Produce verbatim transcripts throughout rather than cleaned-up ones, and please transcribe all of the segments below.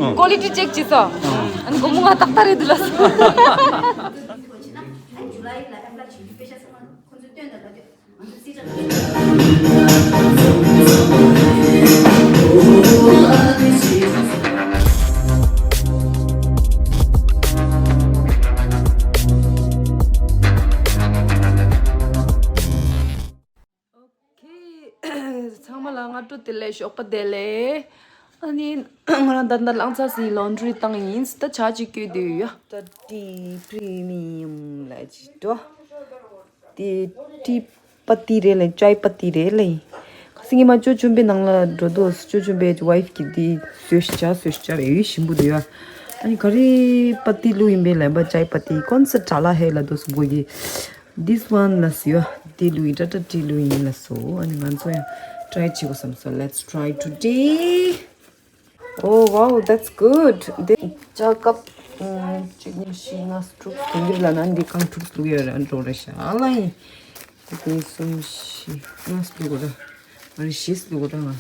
ཀོ་ལི་ཊི་ཅེག་བྱས་སོང་། ཨ་ནི་སྒོར་མོ་ང་ཏག་ཏག་རེད་འདུག་ལབ་སོང་། ཨོ་ཁེ། ཚང་མ་ལ་སྔ་དྲོ་བདེ་ལེགས། ཞོགས་པ་བདེ་ལེགས། ཨ་ནི་ང་རང་ད་ལྟ་རླངས་ཚ་སི་ལོན་ཌི་རི་བཏང་ཡིན། ད་ཇ་ཅིག་སྐྱོལ་དུས་ཡ། ད་ཏི་པི་རི་མི་ཡམ་ལ་ཅི་འགྲོ། ཏི་ཏི་པ་ཏི་རེད་ལེ། ཅའི་པ་ཏི་རེད་ལེ། ཁ་སང་ཉི་མ་ཅོ་ཅུན་པའི་ནང་ལ་འགྲོ་དུས་ཅོ་ཅུན་པའི་ཝའི་ཕི་གིས་འདི་བཟོས་ཤག་ཇ་བཟོས་ཤག་ཇ་ཡོད་ཞིམ་པོ་འདུག་ཡ། ཨ་ནི་ག་རེ་པ་ཏི་བླུགས་ཡིན་པའི་ལན་པ། ཅའི་པ་ཏི་ཀོན་སི་ཊྲ་ལ་ཧེ་ལ་དུས་སུ་བོ་གི། This one ལ་སི་ཡོ། འདི་བླུགས་ཡིན། ཊ་ཊ་ཊི་བླུགས་ཡིན་ལ་སོ། ཨ་ནི་ང་ཚོ་ཡང་ཊྲའི་བྱེད་དགོས་བསམ་སོང་། Let's try today. Oh wow, that's good. འདི་ཇ་ཀབ་གཅིག་གཉིས་བཞི་ལྔ་དྲུག་དེ་འདྲ་ལ་ན་འདི་རྐང་དྲུག་བླུགས་ཡོད་ར། འགྲོ་ར་ཤག་ཨ་ལ་ཡིན། དེ་གཉིས་གསུམ་བཞི་ལྔ་བླུགས་ར། ཨ་ནི་བཞི་བླུགས་ར་ང་།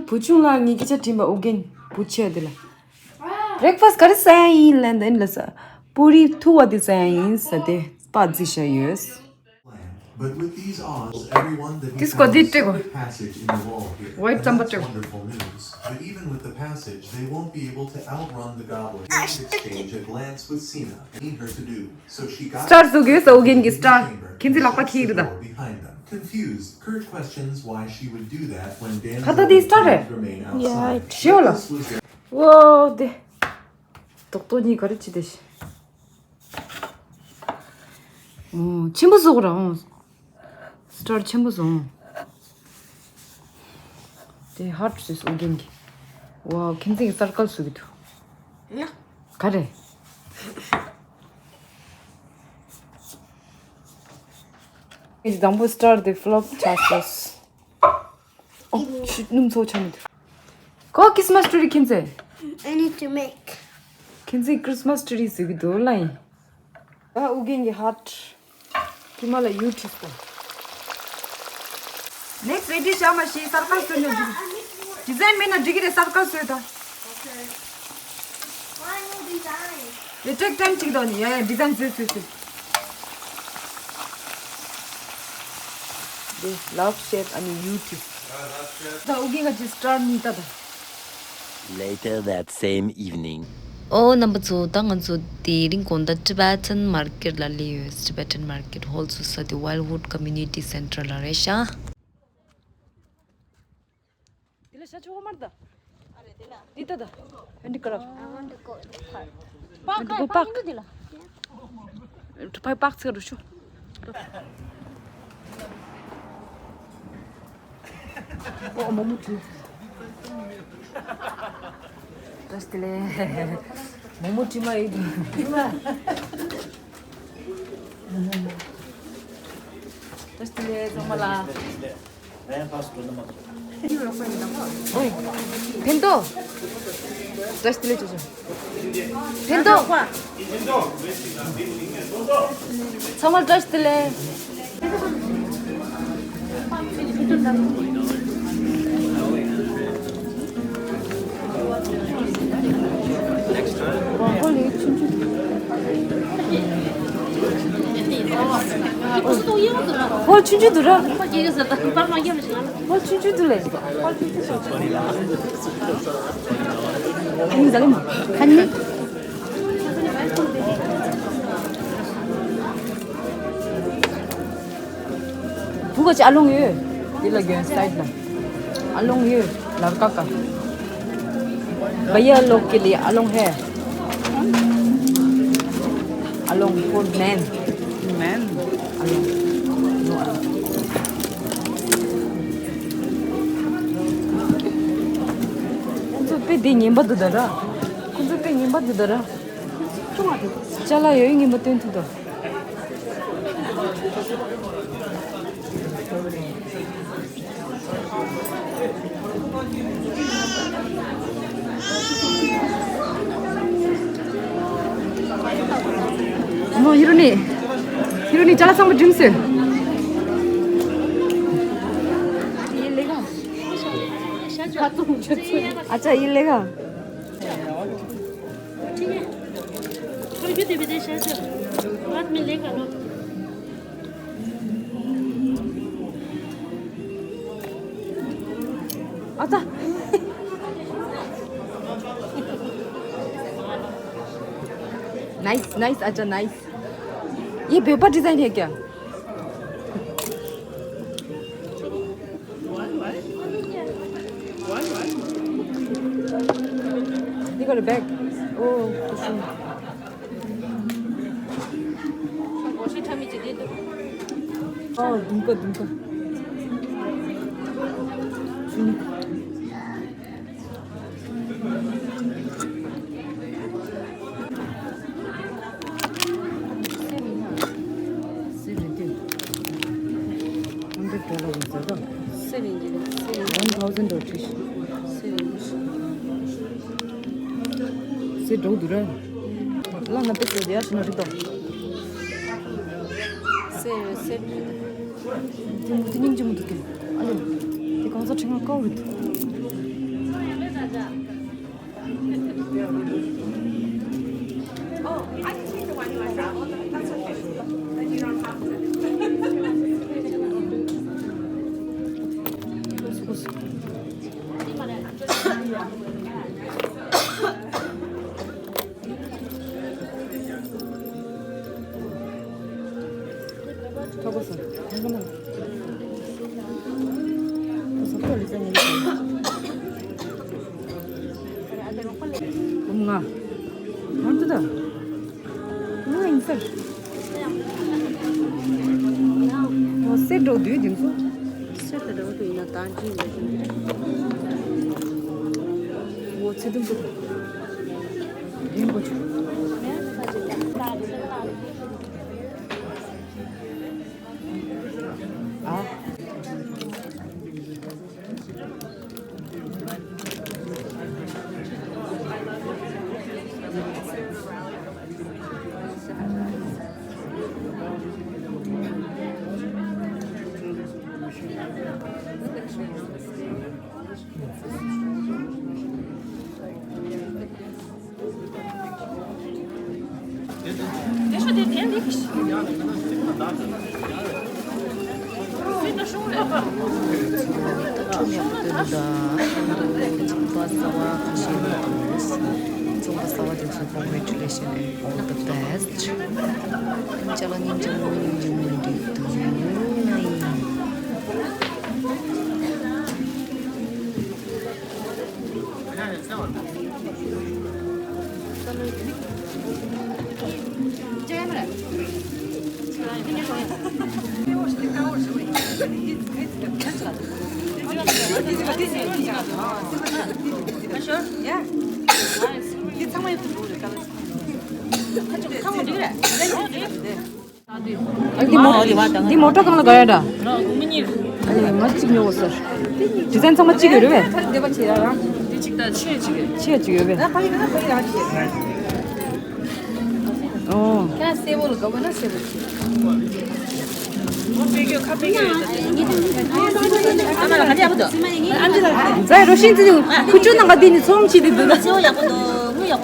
བུ་ཆུང་ལགས་ངས་སྐད་ཆ་དྲིས་པ། ཨོ་རྒྱན་བུ་ཆེ་དེ་ལ། བྷི་རེག་ཕ་སི་ཊི་ག་རེ་ཟ་ཡ་ཡིན་ལབ་ན། ཨ་ནི་ལ་ས་པུ་རི་ཐུ་བ་དེ་ཟ་ཡ་ཡིན་ཟེར་ཏེ་པ་རྫི་ཤ་ཡོད། But with these odds, everyone that དེ་སྐོར་དེ་སྤྲད་གོ། White ཙམ་པ་སྤྲད་གོ། Wonderful news. But even with the passage, they won't be able to outrun the goblin. Exchange a glance with Sina, need her to do. So she got སི་ཊར་བཟོ་གི་ཡོད་ས། ཨོ་རྒྱན་གྱི་སི་ཊར། ཁྱེད་ཚོས་ལག་པ་ཁྱེར་ཡོད་ད། Behind them. Confused, Kurt questions why she would do that when ད་ལྟ་དེ་སི་ཊར་རེད། Daniel remain outside. ཞེའོ་ལ། This was their ཝོ་དེ། རྡོག་རྡོག་གཉིས་ག་རེ་བྱེད་དེ་ཤི། ཨོ་ཆེན་པོ་བཟོ་གོ་ར། ཨོ། སི་ཊར་ཆེན་པོ་བཟོ། དེ་ཧར་ཊི་བཟོས་སོང་ཨོ་རྒྱན་གྱིས། ཝའོ་ཁྱིམ་མཚེས་ཀྱི་སར་ཀལ་བཟོ་གི་འདུག་ན། ག་རེ། ཨེ་དང་པོ་སི་ཊར་དེ་ཕི་ལོབ་ཆགས་སོང་། ཨོ། ཤི་སྣུམ་ཚོ་ཆ་མི་འདུག་ཁོ་ཁི་རི་སི་མ་སི་ཊི་རི་ཁྱེད་ཚོས། I need to make. ཁྱེད་ཚོས་ཁི་རི་སི་མ་སི་ཊི་རི་བཟོ་གི་འདུག་ལ་ཡིན། ད་ཨུ་རྒྱན་གྱི་ཧར་ཊི། དེ་མ་ལ་ཡུ་ཊི་སི་པ། ནེག་སི་རེ་ཌི་བྱ་མ་ཤེས། སར་ཀལ་བཟོས་ནས་འདུག་ཌི་ཛའིན་མེད་ན་འགྲིག་གི་རེད། སར་ཀལ་བཟོས་ད། It take time ཅིག་དང་ནི་ཡ་ཡ་ཌི་ཛའིན་བཟོས་བཟོས་བཟོས། འདི་ལབ་ཤེབ་ཨ་ནི་ཡུ་ཊི་སི་པ། ད་ཨུ་རྒྱན་གྱི་སི་ཊར་གཉིས་ད་ད། Later that same evening. ཨོ་རྣམ་པ་ཚོ། ད་ང་ཚོ་དེ་རིང་དགོང་དག་ཊི་བེ་ཊན་མར་ཀེཊ་ལ་སླེབས་ཡོད། ཊི་བེ་ཊན་མར་ཀེཊ་ཧོལ་ཚོ་ས་དེ་ཝལ་ཝུཌ་ཀོ་མུ་ནི་ཊི་སེན་ཊར་ལ་རེད་ཤག་དེ་ལ་ཤ་ཆོག་མར་ད། འདི་ད་ད། ཧན་ཌི་ཀ་རབ། I want to go to the park. པཱག་ག་པཱག་པཱག་འདི་ལ། ཕའི་པཱག་ཚིག་རུ་ཤོ། ཨོ་མོ་མོ་ཁྲི། བཀྲ་ཤིས་བདེ་ལེགས། མོ་མོ་ཁྲི་མ་ཡིན། བཀྲ་ཤིས་བདེ་ལེགས་ཚང་མ་ལ། ཕན་ཐོགས། བཀྲ་ཤིས་བདེ་ལེགས་ཅོ་ཅོ། ཕན་ཐོགས། ཚང་མ་བཀྲ་ཤིས་བདེ་ལེགས། ཧོ་ཆུང་ཆུང་འདུག་ར། ཧོ་ཆུང་ཆུང་འདུག་ལེ། ཁ་ཉིན་ཟ་ལེ་མ། ཁ་ཉིན། བུ་ག་ཅི་ཨ་ལོང་ཡོད། འདི་ལ་གྱོན་སའིཌ་ལ། ཨ་ལོང་ཡོད། ལར་ཀ་ཀ། भैया लोग के लिए along है। Along for men। Man. Along. ཁོ་ཚོ་དཔེ་འདི་ངན་པ་འདུག་ད་ར། ཁོ་ཚོ་དཔེ་ངན་པ་འདུག་ད་ར། ཅ་ལག་ཡོད་ངན་པ་སྟོན་ཐུབ་ད། ཨ་མ་ཧི་རོ་ནི། ཧི་རོ་ནི་ཅ་ལག་ཚང་མ་འགྲིམས་སོང་། अच्छा, ये लेगा? ठीक है। थोड़ी भी दे भी दे, शायद। बाद में लेगा ना। अच्छा। नाइस, नाइस, अच्छा, नाइस। ये पेपर डिजाइन है क्या? You got a bag? Oh, this one. Oh, dunka, dunka. Hundred dollar ཟེར་ད། One thousand dollar ཁྲིད། སེ་འགྲོ་འདུག་ར། བླངས་ན་དཔེ་ཚོ་རྒྱ་ཞིག་ན་རིག་དང་། སེ་སེ་རེད། དེ་མོ་དེ་སྙིང་རྗེ་མོ་འདུག་གི། ཨ་ལེ། དེ་གང་ཟག་ཁྲི་ང་དཀའ་བ་རེད། སེར་འགྲོ་དུས་དེ་ཚོ། སེར་དེ་འགྲོ་དུས་ཡིན་ན་ད་འགྲིག་མེད་དུས། འོ་ཚེ་དུམ་དུ། རིང་པོ་བྱུང་། ཨ། ཚོང་པ་གསར་བ་དེ་ཚོ་congratulation and all the best. ཅ་ལག་སྙིང་རྗེ་མོ་སྙིང་རྗེ་མོ་འདུག་འདི་མོ་ཊ་གང་ལ་ག་ཡ་འདྲ། ཨ་ལེ་མ་གཅིག་ཉོ་དགོས་ཟེར། ཌི་ཛའིན་ཚང་མ་གཅིག་ཡོད་རེད་པས། ཆེ་གཅིག་ཡོད་པས། ཨོ། ཛའི་རོ་ཤིན་ཙི་ཁུ་ཆུ་ནང་ག་དེ་ནི་ཚོང་ཅི་དེ་འདུག་ན།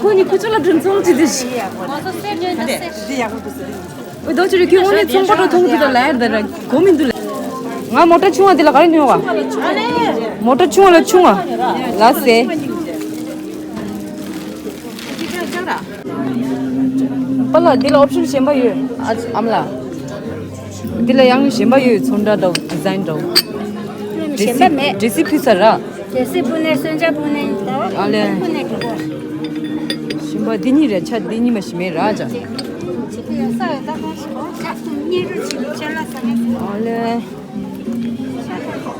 ཁོ་ནི་ཁུ་ཆུ་ལ་དྲིན་ཚོང་ཅི་དེ་ཤི། འོ་དོ་ཅི་རེད་ཁྱོད་དངོས་གནས་ཚོང་པ་འགྲོ་ཐུང་དུ་ལ་ཡར་ད་ར་གོ་མི་འདུག་ལ། ང་མོ་ཊ་ཆུང་བ་འདི་ལ་ག་རེ་ཉོ་བ། མོ་ཊ་ཆུང་བ་ལ་ཆུང་བ་ལ་ཟེ། པ་ལ་འདི་ལ་ཨོབ་ཤན་གཞན་པ་ཡོད། ཨ་ཨམ་ལ། འདི་ལ་ཡང་གཞན་པ་ཡོད། ཚོན་ཁྲ་འདྲ་བོ་ཌི་ཛའིན་འདྲ་བོ། གཞན་པ་མེད། འདྲེ་སི་ཕུལ་ས་ར། རྒྱལ་སྲིད་ཕུ་ནས་སོན་ཆ་ཕུ་ནས་ད་ཨ་ལེ། ཕུ་ནས་གི་གོ། ཞིམ་པ་འདི་གཉིས་རེད། ཆ་འདི་གཉིས་མ་ཞིམ་མེད་ར་ཅག་ཆི་ཏི་ཡ་ས་ཡ་ད་གང་ཞིག་གོ་ཆ་གཉིས་རུ་ཆི་ལི་ཆ་ལ་ས་ནས་ཨ་ལེ། ཆ་ད་གོ།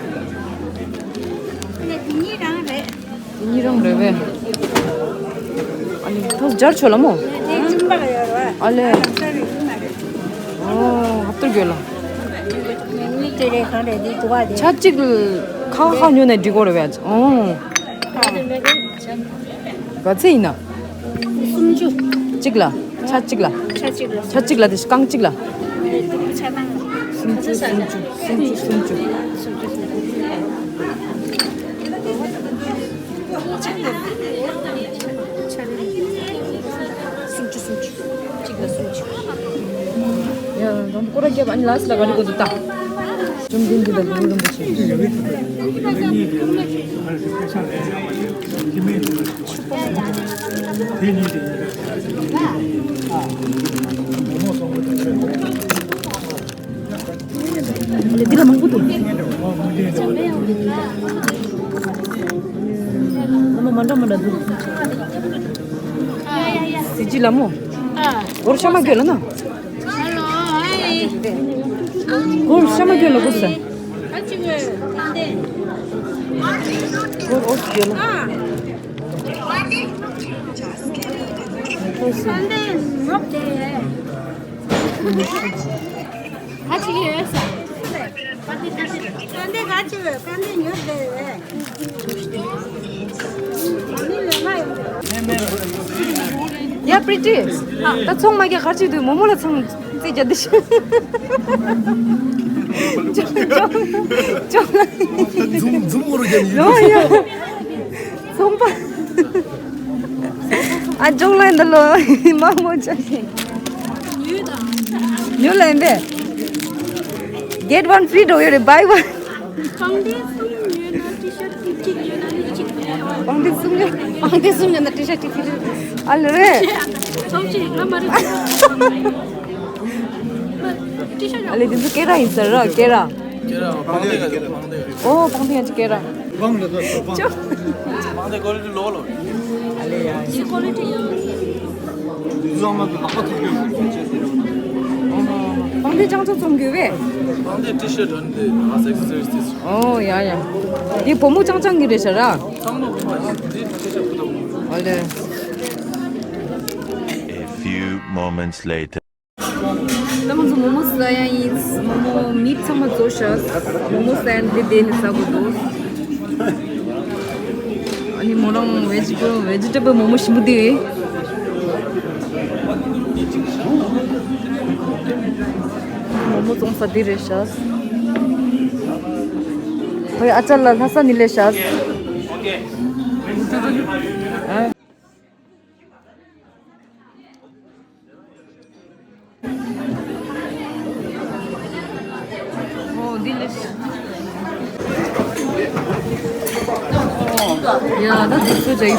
ཨ་ལེ་འདི་གཉིས་རང་རེད། འདི་གཉིས་རང་རེད་པས། ཨ་ལེ་ཐོག་སྦྱར་ཆོག་ལ་མོ། དེ་གཅུང་པ་ལ་ཡོད་ར། ཨ་ལེ། ལམ་ས་རེད་ཡིན་མ་རེད། ཨོ་ཧབ་ཏུར་དགོས་ལ། མི་དེ་རེད་གང་རེད་འདི་དུ་བ་དེ། ཆ་གཅིག་ཁ་ཁ་ཉོ་ནས་འགྲིག་གོ་རེད་པས། ཨོ། ག་ཚད་ཡིན་ན། སུམ་ཅུ། གཅིག་ལ། ཆ་གཅིག་ལ། ཆ་གཅིག་ལ། ཆ་གཅིག་ལ་དེ་རྐང་གཅིག་ལ། ཆ་ཚང་། སུམ་ཅུ་སུམ་ཅུ་སུམ་ཅུ་སུམ་ཅུ། སུམ་ཅུ་སུམ་ཅུ། གཅིག་ལ་སུམ་ཅུ། ཡ་རང་སྐོར་ར་རྒྱབ། ཨ་ནི་ལ་སི་ལ་ག་རེ་དགོས་འདུག་ད། བཅོམ་ལྡན་འདས་དང་གུ་རུ་རིན་པོ་ཆེ། འདི་ལ་མང་པོ་འདུག་ཨ་མ་མ་འདྲ་མ་འདྲ་འདུག་གཟི་བརྗིད་ལ་མོ། སྒོར་ཤ་མ་གྱོན་ལ་ན། སྒོར་ཤ་མ་གྱོན་ལ་སྒོར་ས། སྒོར་ཨོ་གྱོན་ལ། ག་ཅིག་ཡོད་ས། ག་འདི་ག་ཅིག་ཡོད། ག་འདི་ཉོ་བསྡད་ཡོད། ཡ་པྲི་ཏི། ད་ཚོང་མ་རྒྱག་ག་ཅིག་འདུག་མོ་མོ་ལ་ཚང་རྩིས་རྒྱག་འདི་ཤི། ཅོག་ཅོག་ཅོག་ལ། འཛུམ་འཛུམ་མོ་རུ་རྒྱག་ནི་ཡོད། ཡ་ཡ། ཚོང་པ། ཨ་ཅོག་ལ་འདི་ལོ་མ་མོ་ཅོག་ཉོས་ལ་ཡིན་པས། Get one free འགྲོ་ཡོད་རེད། Buy one། པང་གདན་གསུམ་ཉོས་ན་ཊི་ཤར་ཊི་གཅིག་ཉོས་ན་ནི་གཅིག་ཉོས། པང་གདན་གསུམ་ཉོས། པང་གདན་གསུམ་ཉོས་ན་ཊི་ཤར་ཊི་གཅིག་ཉོས། ཨ་ལེ་རེད། ཚོམ་ཅིག་ང་མ་རེད། ཊི་ཤར་ཨ་ལེ་འདི་ཚོ་སྐེ་རགས་ཡིན་ས་ར་སྐེ་རགས། སྐེ་རགས་པང་གདན་ག་ལེ་པང་གདན། ཨོ་པང་གདན་ཡང་ཅིག་སྐེ་རགས། པང་གདན་ལ་ཚོ་པང་གདན་ཀོ་ལི་ཊི་ལོ་ལོ། ཨ་ལེ་ཡ། ཅིག་ཀོ་ལི་ཊི་ཡོད། བཟང་མ་དུ་ལག་པ་ཐུག་གི། པང་གདན་ཅང་ཚོ་བཙོང་དགོས་བས། པང་གདན་ཊི་ཤར་ཊི་འདི་ཨ་སེ་སི་སོ་རི་སི་དེ། ཨོ་ཡ་ཡ། འདི་བུ་མོ་ཅང་ཅང་གི་རེད་ཤག་ར། ཚང་མ་བུ་མོ་ཡིན། འདི་ཊི་ཤར་ཊི་བུ་མོ། ཨ་ལེ། A few moments later. ད་ང་ཚོ་མོ་མོ་ཟ་ཡ་ཡིན། མོ་མོ་མི་ཚང་མ་ཚོ་ཤག་མོ་མོ་ཟ་ཡ་འདི་བསྡད་ནས་ཟ་དགོས་འདུག་ཨ་ནི་མོ་རང་ཝེ་ཇི་ཊེ་བལ་མོ་མོ་ཞིམ་པོ་འདི་རེད། མོ་མོ་བཙོང་ས་འདི་རེད་ཤག་ཧོ་ཡ། ཨ་ཅག་ལ་ལྷ་ས་ནས་སླེབས་ཤག་ཨོ་འདི་ལས། ཡ་ད་འདི་ཚོ་ཇ་ཡི།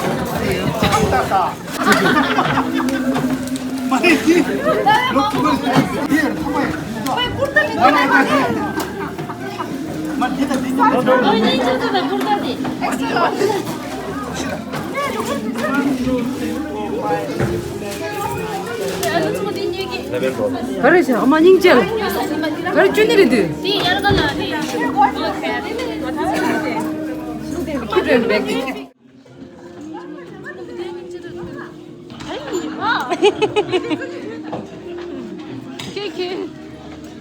ག་རེ་བྱ། ཨ་མ་སྙིང་རྗེ་ལ། ག་རེ་བཅུ་གཉིས་རེད་དུས། Put them back. ཁྱེད་ཁྱེད།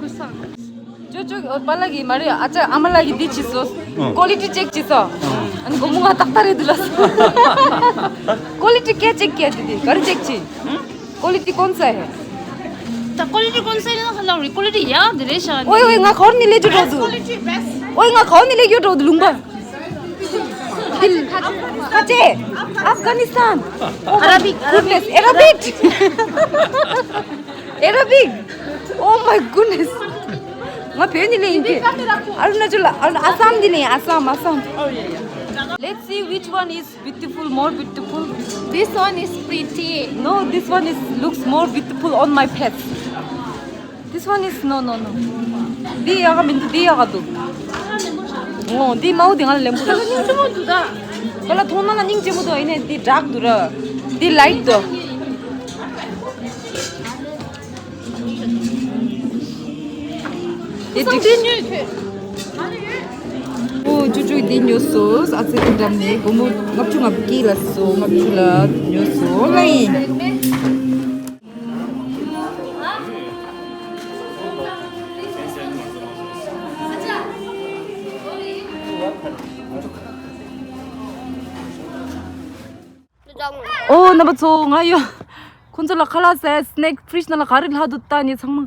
ཀུ་སང་། ཅོ་ཅོ་པཱ་ལགས་ཀྱིས་མ་རེད། ཨ་ཅག་ཨ་མ་ལགས་ཀྱིས་འདི་བྱས་སོང་། ཨང་། ཀོ་ལི་ཊི་ཅེག་བྱས་སོང་། ཨང་། ཨ་ནི་སྒོར་མོ་ང་ཏག་ཏག་རེད་འདུག་ལབ་སོང་། ཀོ་ལི་ཊི་ཀྱ་ཅེག་ཀྱ་དེ་དེ་ག་རེ་ཅེག་བྱས། ཀོ་ལི་ཊི་ཀོན་ས་ཧེ། ད་ཀོ་ལི་ཊི་ཀོན་ས་ཧེ་ལ་ལ་རི་ཀོ་ལི་ཊི་ཡག་དེ་རེད་ཤག་ཨོའི་ཨོའི། ང་ག་བ་ནས་སླེབས་རྒྱུ་འགྲོ་འདུག་ཨོའི་ང་ག་བ་ནས་སླེབས་རྒྱུ་འགྲོ་འདུག་ལུང་པ། ཁ་ཆེ། ཨབ་གྷ་ནི་སི་ཐན། Arabic, Arabic. Arabic. Oh my goodness. ང་བོད་ནས་སླེབས་ཡིན་གྱི། ཨ་རུ་ན་ཅལ། ཨ་རུ། ཨ་སམ་ནས་སླེབས་ཡིན། ཨ་སམ། ཨ་སམ། Let's see which one is beautiful, more beautiful. This one is pretty. No, this one is looks more beautiful on my face. This one is no, no, no. འདི་ཡག་ག་མི་འདུག་འདི་ཡག་ག་འདུག་ཨོ་འདི་དམར་པོ་འདི་ང་ལ་ལེན་པོ་འདུག་སྙིང་རྗེ་མོ་འདུག་ད། ཁོ་ལ་མཐོང་ན་ལ་སྙིང་རྗེ་མོ་འདུག་ཡིན་ནའི་འདི་ཌརྐ་འདུག་ར། འདི་ལའིཊ་འདུག་འདི་འགྲིག་ཨོ་ཅུ་ཅུ་འདི་ཉོས་སོ། ཨ་ཙི་ཀི་འགྲམ་ནས་སྒོར་མོ་ལྔ་བཅུ་ང་བརྒྱད་ལ་སོ། ལྔ་བཅུ་ལ་ཉོས་སོ་ལ་ཡིན། ཨོ་རྣམ་པ་ཚོ། ང་ཡོད། ཁོང་ཚོ་ལ་ཁ་ལག་ཟས། སི་ནེག་ཕི་རིཇ་ནང་ལ་ག་རེ་ལྷག་འདུག་ལྟ་ནས་ཚང་མ།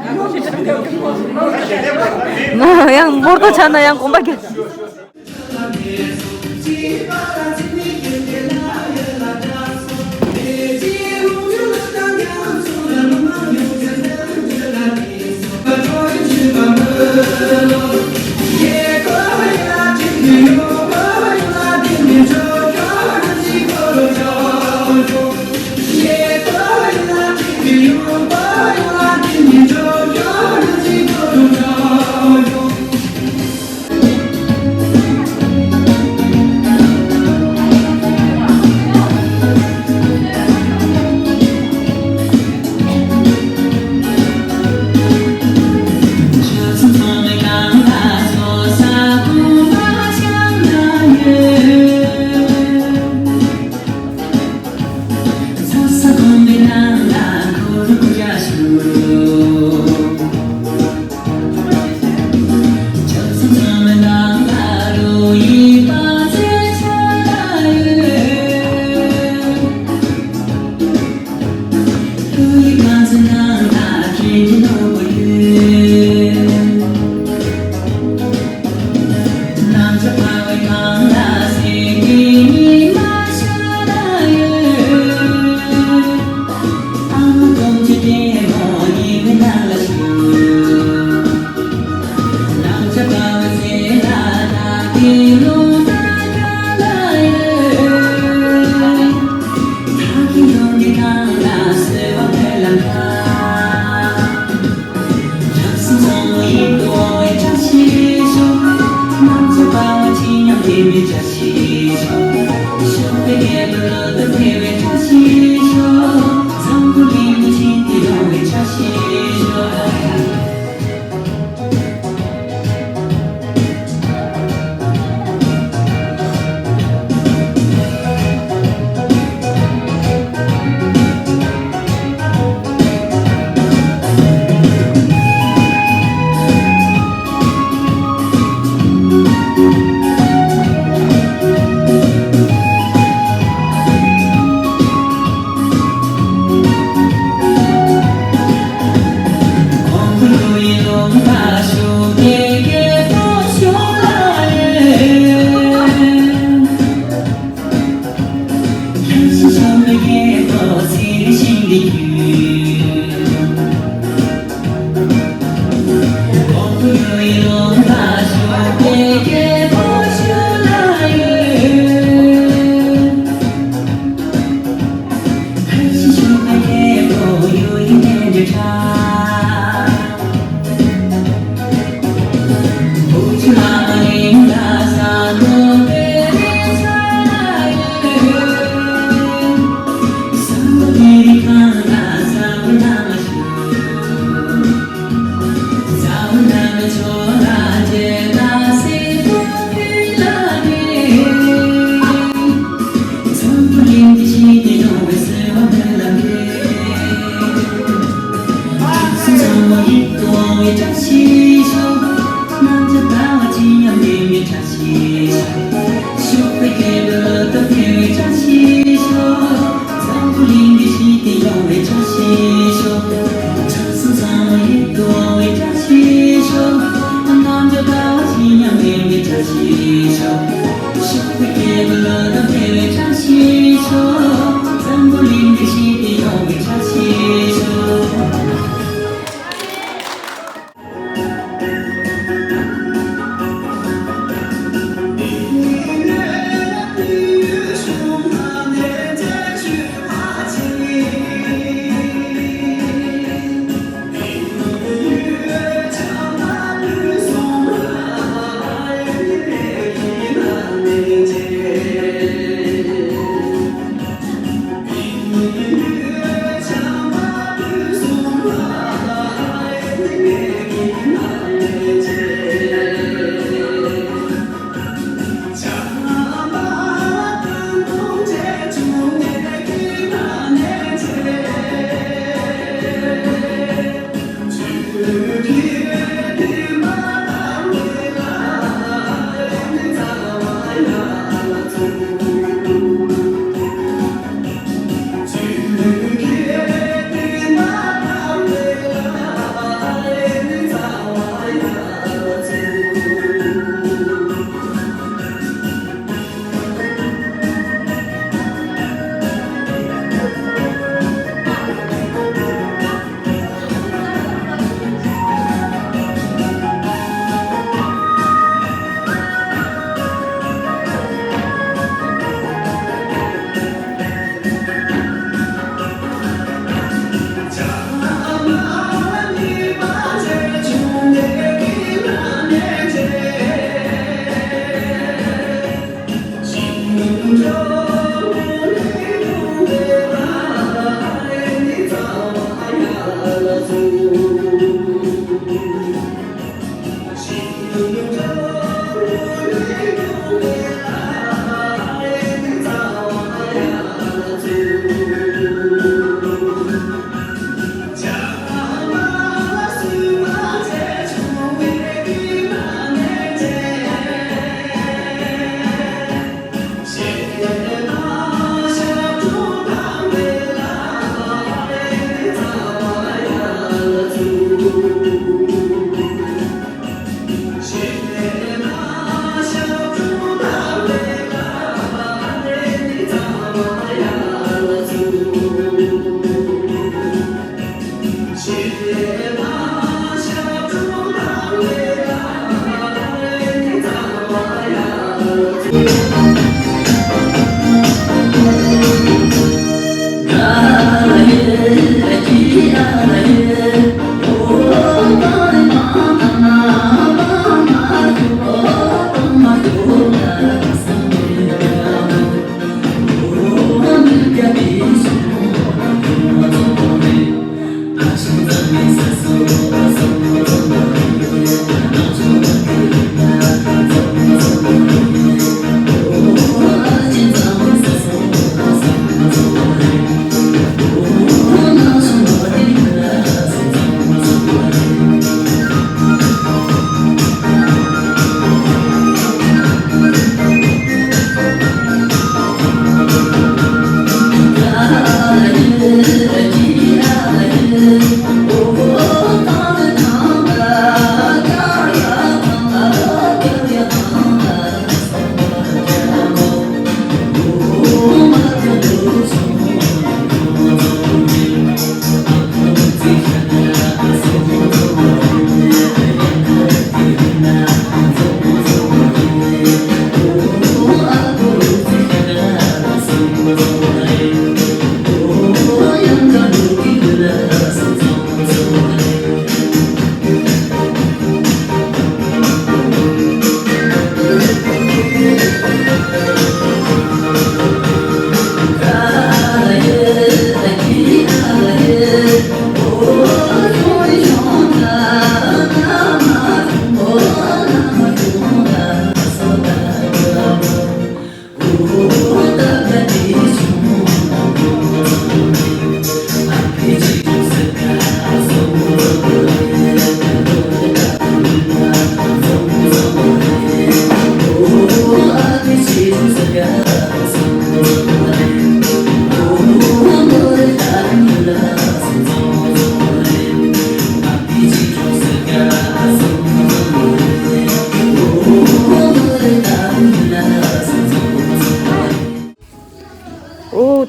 ང་ཡང་འབོར་དོ་ཆགས་ན་ཡང་གོམ་པ་རྒྱག་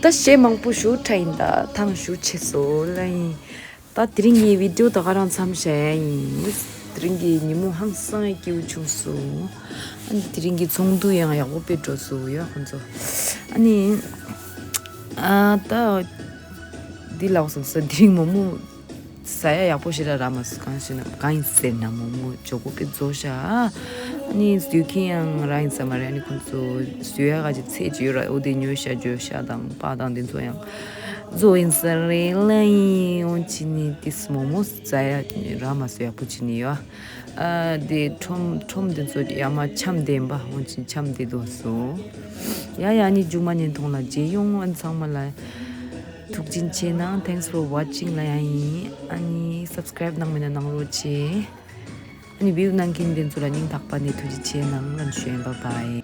ད་གཞས་མང་པོ་ཞུ་ཁྲ་ཡིན། ད་ཐང་ཞུ་ཆེ་སོ་ལ་ཡིན། ད་དེ་རིང་གི་བི་ཌིའོ་ད་ག་རང་མཚམས་བཞག་ཡ་ཡིན། དེ་རིང་གི་ཉིན་མོ་ཧང་སང་ཡ་སྐྱིད་པོ་བྱུང་སོང་། ཨ་ནི་དེ་རིང་གི་ཚོགས་འདུ་ཡང་ཡག་པོ་དཔེ་འགྲོ་སོང་ཡ་ཁོང་ཚོ། ཨ་ནི་ཨ་ད་འདི་ལབ་སོང་ས། དེ་རིང་མོག་མོག་ཟ་ཡ་ཡག་པོ་ཞེ་དྲག་རག་མ་སོང་། གང་ཞེ་ན་གང་ཡིན་ཟེར་ན་མོག་མོག་མགྱོགས་པོ་དཔེ་རྫོགས་ཤག་ཨ་ནི་བཟོ་མཁན་ཡང་རག་ཡིན་ས་མ་རེད། ཨ་ནི་ཁོང་ཚོ་བཟོ་ཡ་ག་ཅིག་ཚད་ཅིག་ཡོད་ར། འོ་དེ་ཉོ་ཤ་འཇོ་ཤ་དང་པ་དང་དེ་ཚོ་ཡང་རྫོགས་ཡིན་ས་རེད་ལ་ཡིན། འོ་ཅི་ནི་དེ་མོག་མོག་ཟ་ཡ་རག་མ་སོང་ཡག་པོ་ཅི་ནི་ཡོད། ཨ་དེ་ཁྲོམ་ཁྲོམ་དེ་ཚོ་ཡ་མ་འཆམ་ལྡན་པ། འོ་ཅི་འཆམ་ལྡན་འདུག་སོང་། ཡ་ཡ། ཨ་ནི་མཇུག་མ་ཉན་ཐོང་ལ་མཇལ་ཡོང་། ཨ་ནི་ཚང་མ་ལ་ཐུགས་རྗེ་ཆེ་གནང་། Thanks for watching ལ་ཡ་ཡིན། ཨ་ནི་སབ་སི་ཀ་རེབ་གནང་མེད་ན་གནང་རོགས་བྱེད། ཨ་ནི་བིའུ་གནང་མཁན་དེ་ཚོ་ལ་སྙིང་ཐག་པ་ནས་ཐུགས་རྗེ་ཆེ་གནང་། ལན་ཞུ་ཡིན། Bye bye.